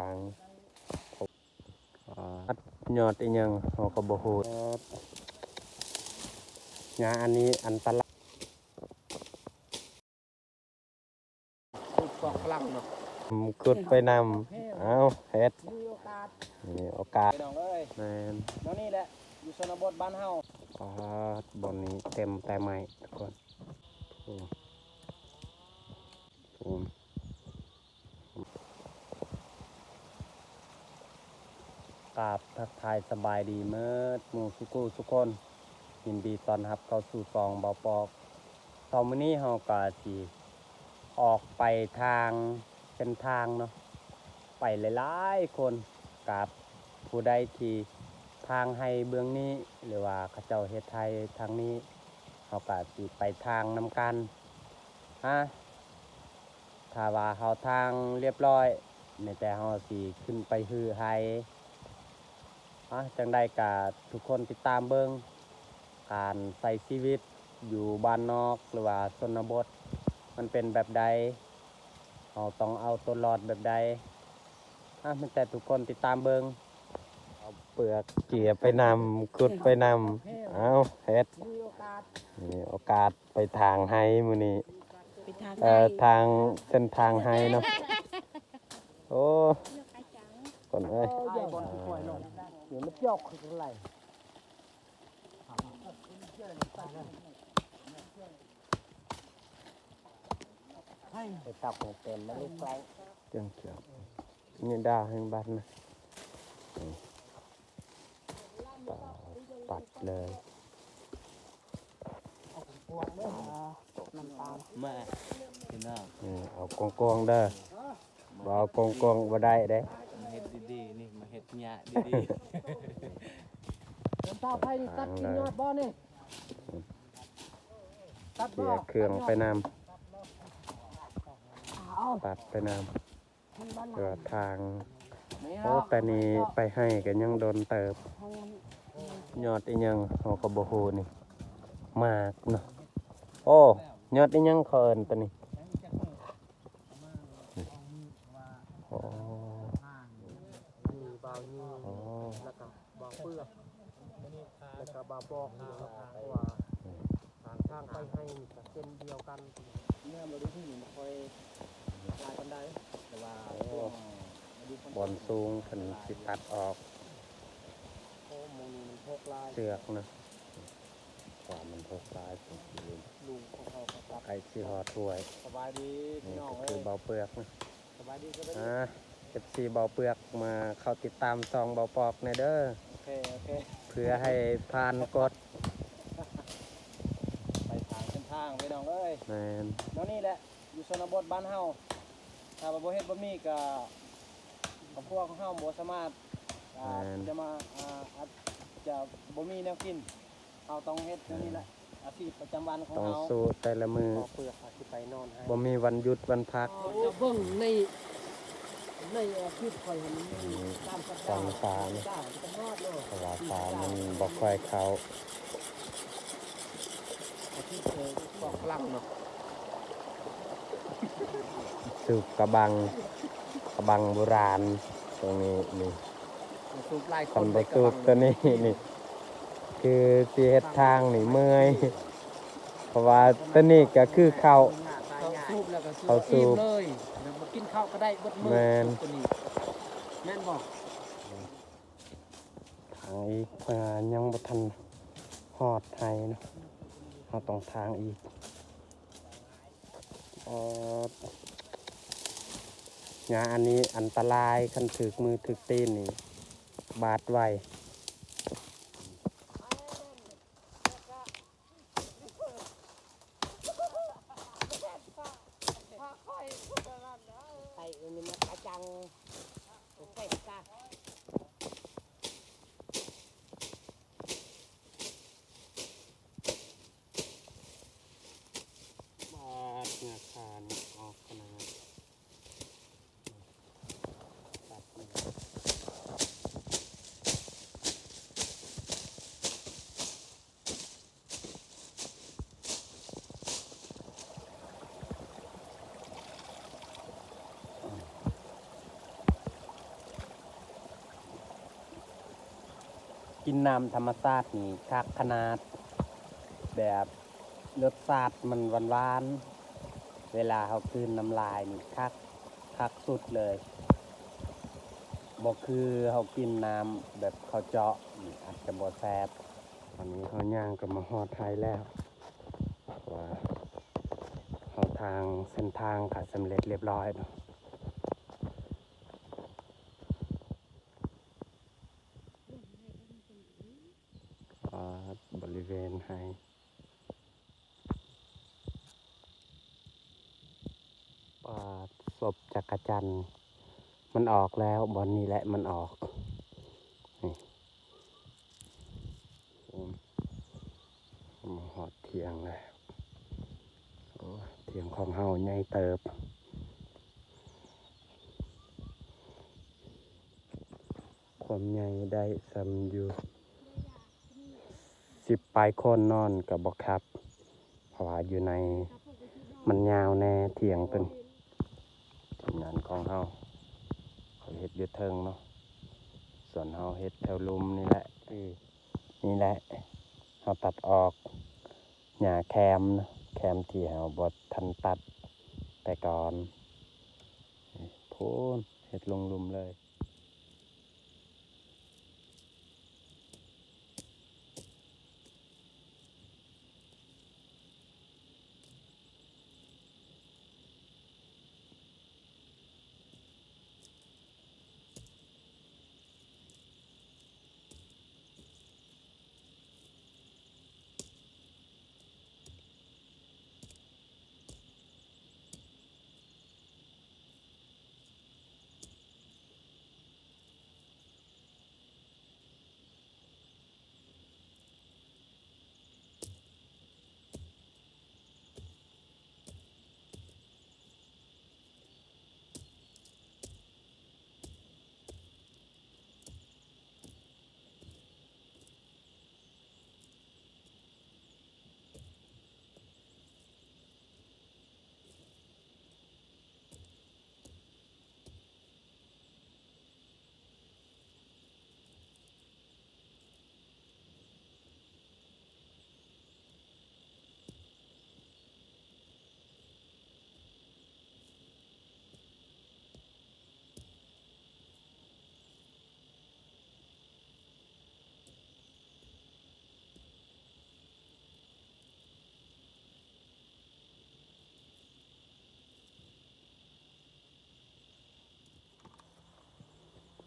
າງ ຍອດອີ່ຫຍັງເຮົາກໍບໍ່ຮູ້. ຫຍ້າອັນນີ້ອັນຕະລາຍ. ຂຸດໄປນຳ. ເອົ້າ ເຮັດ. ມີໂອກາດ ມີໂອກາດ ພີ່ນ້ອງເອີຍ. ແມ່ນ. ແນວນີ້ແຫຼະ ຢູ່ຊົນນະບົດບ້ານເຮົາ. ປາດ ບ່ອນນີ້ເຕັມແຕ່ໄມ້ ທຸກຄົນ. ໂອ້ ໂອ້ ກາບທັກທາຍສະບາຍດີເໝິດໝູ່ສູ່ຄູ່ສູ່ຄົນ. ຍິນດີຕ້ອນຮັບເຂົ້າສູ່ຊ່ອງເບົາປອກ. ເຊົ້າມື້ນີ້ເຮົາກະຊິອອກໄປທາງເສັ້ນທາງເນາະ ໄປຫຼາຍໆຄົນ. ກະຜູ້ໃດທີ່ທາງໄຮ່ເບື້ອງນີ້ ຫຼືວ່າເຂົາເຈົ້າເຮັດໄຮ່ທາງນີ້ ເຮົາກະຊິໄປທາງນຳກັນ. ອາ ຖ້າວ່າເຮົາທາງລຽບລ້ອຍ ແມ່ນແຕ່ເຮົາຊິຂຶ້ນໄປຮື້ໄຮ່. ອາ ຈັ່ງໃດກະທຸກຄົນຕິດຕາມເບິ່ງ ການໃຊ້ຊີວິດຢູ່ບ້ານນອກ ຫຼືວ່າຊົນນະບົດ ມັນເປັນແບບໃດ, ເຮົາຕ້ອງເອົາຕົວລອດແບບໃດ. ອາ ແມ່ນແຕ່ທຸກຄົນຕິດຕາມເບິ່ງ. ເອົາເປືອກເກຍໄປນຳ ຂຸດໄປນຳ. ເອົ້າ ເຮັດ. ມີໂອກາດ ມີໂອກາດໄປທາງໄຮ່ມື້ນີ້ ໄປທາງ ເອີ ໄຮ່ ທາງເສັ້ນທາງໄຮ່ເນາະ. ໂອ້ ຄົນເອີຍ ເອົາບ່ອນທີ່ປ່ອຍລົງ ດຽວມັນຈອກຄືກັນໄຫຼ. ໄປຕັກຂອງເຕັມມາລູກໄກ່ ຈັ່ງເທື່ອ. ນີ້ດາແຫ່ງບັດນະ ປາ ປັດເລີຍ. ມາ ພີ່ນ້ອງ ນີ້ເອົາກວ້າງໆເດີ ບໍ່ເອົາກວ້າງໆບໍ່ໄດ້ເດ້. ມາເຮັດດີໆ ນີ້ ມາເຮັດຫຍ້າດີໆ. ເປັນຊາວໄທນີ້ຕັດກິນຍອດບໍ່ນີ້? ຕັດບໍ່? ເຄື່ອງໄປນຳ ຕັດໄປນຳ. ເພື່ອທາງ ໂອ້ ແຕ່ນີ້ໄປໄຮ່ກໍຍັງດົນເຕີບ. ຍອດອີ່ຫຍັງເຮົາກໍບໍ່ຮູ້ນີ້ ໝາກເນາະ. ໂອ້ ຍອດອີ່ຫຍັງເຂົາເອີ້ນຕົວນີ້? ໂອ້ ມີບ່າວຍິງ ໂອ້ ແລ້ວກໍບ່າວເປືອກ ແລ້ວກໍບ່າວປອກ ເພາະວ່າ ທາງ ທາງໄປໄຮ່ນີ້ກໍເຊັ່ນດຽວກັນ. ຍາມລະດູຝົນບໍ່ຄ່ອຍຫຼາຍປານໃດ ແຕ່ວ່າ ໂອ້ ຊ່ວງລະດູຝົນ ບ່ອນສູງເພິ່ນຊິຕັດອອກ ໂອ້ ໝ່ອງນີ້ມັນຮົກຫຼາຍ ເຊືອກນະ ຄວາມມັນຫົກຫຼາຍ ລຸງຂອງເຮົາກໍກັບ ໃກ້ຊິຮອດຫ້ວຍ. ສະບາຍດີພີ່ນ້ອງເອີຍ ນີ້ກໍຄືເບົາເປືອກນະ. ສະບາຍດີ ສະບາຍດີ ອ່າ ເອັຟຊີເບົາເປືອກ ມາເຂົ້າຕິດຕາມຊ່ອງເບົາປອກແດ່ເດີ. ໂອເຄ ໂອເຄ ເພື່ອໃຫ້ຜ່ານກົດ ໄປທາງເສັ້ນທາງພີ່ນ້ອງເອີຍ. ແມ່ນ ແນວນີ້ແຫຼະ ຢູ່ຊົນນະບົດບ້ານເຮົາ ຖ້າວ່າບໍ່ເຮັດແບບນີ້ກະ ຄອບຄົວຂອງເຮົາບໍ່ສາມາດ ອ່າ ແມ່ນ ຈະມາ ອ່າ ອາດຈະບໍ່ມີແນວກິນ. ເຮົາຕ້ອງເຮັດແນວນີ້ແຫຼະ ອາຊີບປະຈຳວັນຂອງເຮົາ ຕ້ອງສູ້ແຕ່ລະມື້ ເອົາເປືອກ ອາດຊິໄປນອນໃຫ້ ບໍ່ມີວັນຢຸດວັນພັກ. ເຈົ້າເບິ່ງໃນ ໃນຄລິບຂ້ອຍຫັ້ນ ມີ ອືມ ຕາມສັບ ຕາມສານ ເພາະວ່າສາມັນບໍ່ຄ່ອຍເຂົ້າ. ອາຊີບ ເອີ ປອກຝຣັ່ງເນາະ ສູບກະບັງ ກະບັງໂບລານ ຕົງນີ້ນີ້ ສູບຫຼາຍຄົນ ຄັນບໍ່ສູບຕົວນີ້ນີ້ ຄືຊິເຮັດທາງນີ້ເມື່ອຍ ເພາະວ່າຕົວນີ້ກໍຄືເຂົ້າ ເຂົ້າສູບແລ້ວກໍສູບ ເຂົ້າສູບ ອີ່ມເລີຍ ແລ້ວບໍ່ກິນເຂົ້າກໍໄດ້ເບິດມື້. ແມ່ນ ສູບຕົວນີ້ ແມ່ນບໍ່? ທາງອີກ ເອີ ຍັງບໍ່ທັນຮອດໄຮ່ເນາະ ເຮົາຕ້ອງທາງອີກ. ເອີ ຫຍ້າອັນນີ້ອັນຕະລາຍ ຄັນຖືກມືຖືກຕີນນີ້ບາດໄວ. ໄປອັນນີ້ມາກະຈັງ ໄປກະ ບາດຫຍ້າຄານີ້ອອກຂະໜາດ. ອືມ ກິນນ້ຳທຳມະຊາດນີ້ຄັກຂະໜາດ ແບບລົດຊາດມັນຫວານໆ ເວລາເຮົາກືນນ້ຳລາຍນີ້ຄັກ ຄັກສຸດເລີຍ ບໍ່ຄືເຮົາກິນນ້ຳແບບເຂົາເຈາະ ອາດຈະບໍ່ແຊບ. ຕອນນີ້ເຮົາຍ່າງກໍມາຮອດໄຮ່ແລ້ວ ເພາະວ່າເຮົາທາງ ເສັ້ນທາງກໍສຳເລັດລຽບຮ້ອຍເນາະ. ປາດ ບໍລິເວນໄຮ່ ປາດ ສົບຈັກກະຈັນ ມັນອອກແລ້ວ ບ່ອນນີ້ແຫຼະມັນອອກ ນີ້ ມາຮອດຖຽງແລ້ວ. ໂອ້ ຖຽງຂອງເຮົາໃຫຍ່ເຕີບ. ຄວາມໃຫຍ່ໄດ້ສ່ຳຢູ່ສິບປາຍຄົນນອນກໍບໍ່ຄັບ ເພາະວ່າຢູ່ໃນມັນຍາວແດ່ຖຽງຕົວນີ້. ທີມງານຂອງເຮົາ ເຂົາເຮັດຢູ່ເທິງເນາະ ສ່ວນເຮົາເຮັດແຖວລຸ່ມນີ້ແຫຼະ. ເອີ ນີ້ແຫຼະ ເຮົາຕັດອອກຫຍ້າແຄມເນາະ ແຄມທີ່ເຮົາບໍ່ທັນຕັດແຕ່ກ່ອນ. ພຸ້ນ ເຮັດລົງລຸ່ມເລີຍ.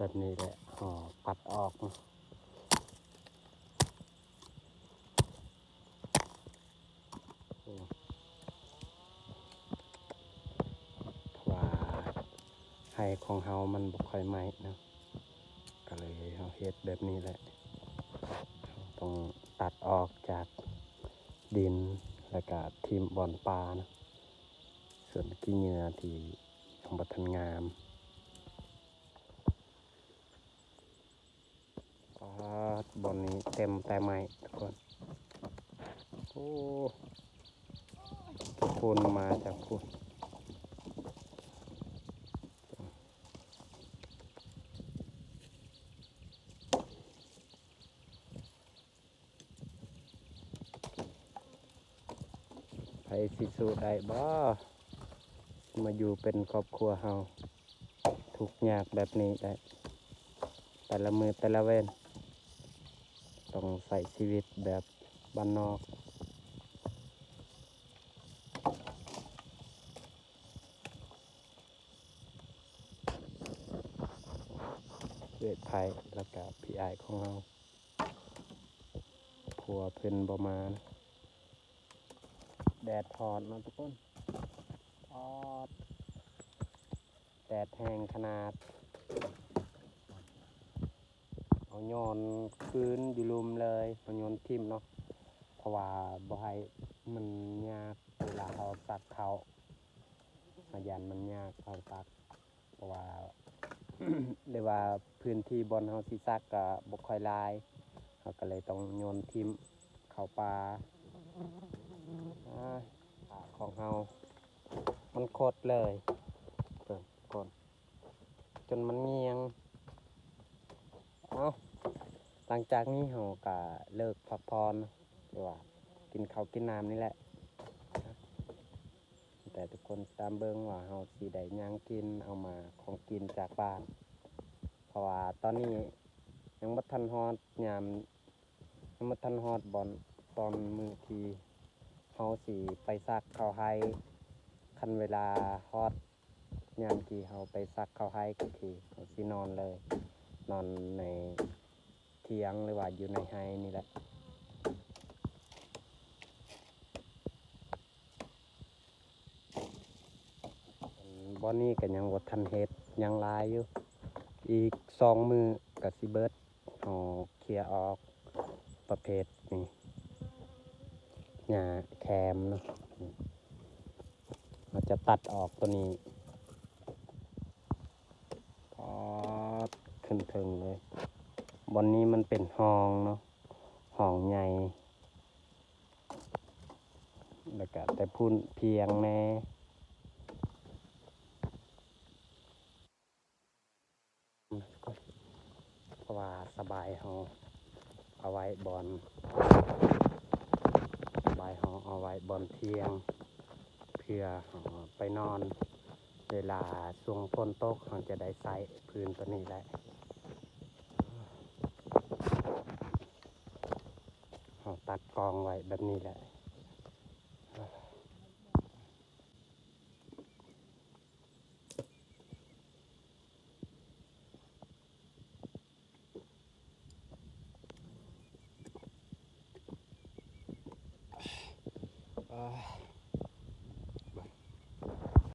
ແບບນີ້ແຫຼະ ເຮົາປັດອອກ. ເພາະວ່າໄຮ່ຂອງເຮົາມັນບໍ່ຄ່ອຍໄໝ້ເນາະ ກໍເລີຍເຮົາເຮັດແບບນີ້ແຫຼະ ເຮົາຕ້ອງຕັດອອກຈາກດິນ ແລ້ວກະຖິ້ມບ່ອນປ່າເນາະ ສ່ວນຂີ້ເຫຍື້ອທີ່ຍັງບໍ່ທັນງາມ. ປາດ ບ່ອນນີ້ເຕັມແຕ່ໄມ້ທຸກຄົນ ໂອ້ ທຸກຄົນມາຈາກພຸ້ນ ໃຜຊິສູ້ໄດ້ບໍ່ ຊິມາຢູ່ເປັນຄອບຄົວເຮົາ ທຸກຍາກແບບນີ້ແຫຼະ ແຕ່ລະມື້ແຕ່ລະເວັນ ຕ້ອງໃຊ້ຊີວິດແບບບ້ານນອກ ເອື້ອຍໃຜ ແລ້ວກະພີ່ອ້າຍຂອງເຮົາ ຜົວເພິ່ນບໍ່ມາ ແດດຮ້ອນເນາະທຸກຄົນ ອອດ ແດດແຮງຂະໜາດ ເຮົາໂຍນຄືນຢູ່ລຸ່ມເລີຍ ເຮົາໂຍນຖິ້ມເນາະ ເພາະວ່າບໍ່ໃຫ້ມັນຍາກ ເວລາເຮົາຕັກເຂົ້າ ເຮົາຢ້ານມັນຍາກເຮົາຕັກ ເພາະວ່າ ຫຼືວ່າພື້ນທີ່ບ່ອນເຮົາຊິຕັກກໍບໍ່ຄ່ອຍຫຼາຍ ເຮົາກໍເລີຍຕ້ອງໂຍນຖິ້ມເຂົ້າປ່າ ອາ ຂອງເຮົາມັນຄົດເລີຍ ເບິ່ງກ່ອນ ຈົນມັນງຽງ ເອົາ ຕ ຫຼັງຈາກນີ້ເຮົາກະເລີກພັກຜ່ອນ ຫຼືວ່າກິນເຂົ້າກິນນ້ຳນີ້ແຫຼະ. ແຕ່ທຸກຄົນຕາມເບິ່ງວ່າເຮົາຊິໄດ້ຫຍັງກິນ, ເອົາມາຂອງກິນຈາກບ້ານ ເພາະວ່າຕອນນີ້ຍັງບໍ່ທັນຮອດຍາມ ຍັງບໍ່ທັນຮອດບ່ອນຕອນມື້ທີ່ເຮົາຊິໄປສັກເຂົ້າໄຮ່. ຄັນເວລາຮອດຍາມທີ່ເຮົາໄປສັກເຂົ້າໄຮ່ ກໍຄືເຮົາຊິນອນເລີຍ, ນອນໃນຖຽງ ຫຼືວ່າຢູ່ໃນໄຮ່ນີ້ແຫຼະ. ບ່ອນນີ້ກໍຍັງບໍ່ທັນເຮັດ, ຍັງຫຼາຍຢູ່, ອີກສອງມື້ກໍຊິເບິດ. ເຮົາເຄຍອອກປະເພດນີ້ ຫຍ້າແຄມເນາະ, ເຮົາຈະຕັດອອກໂຕນີ້ ປອດ ຂຶ້ນເທິງເລີຍ. ບ່ອນນີ້ມັນເປັນຮ່ອງເນາະ, ຮ່ອງໃຫຍ່ ແລ້ວກະແຕ່ພຸ້ນພຽງແດ່ ເພາະວ່າສະບາຍເຮົາເອົາໄວ້ບ່ອນ ສະບາຍເຮົາເອົາໄວ້ບ່ອນທ່ຽງ ເພື່ອເຮົາໄປນອນ ເວລາຊ່ວງຝົນຕົກເຮົາຈະໄດ້ໃຊ້ພື້ນໂຕນີ້ແຫຼະ. ເຮົາຕັດກອງໄວ້ແບບນີ້ແຫຼະ.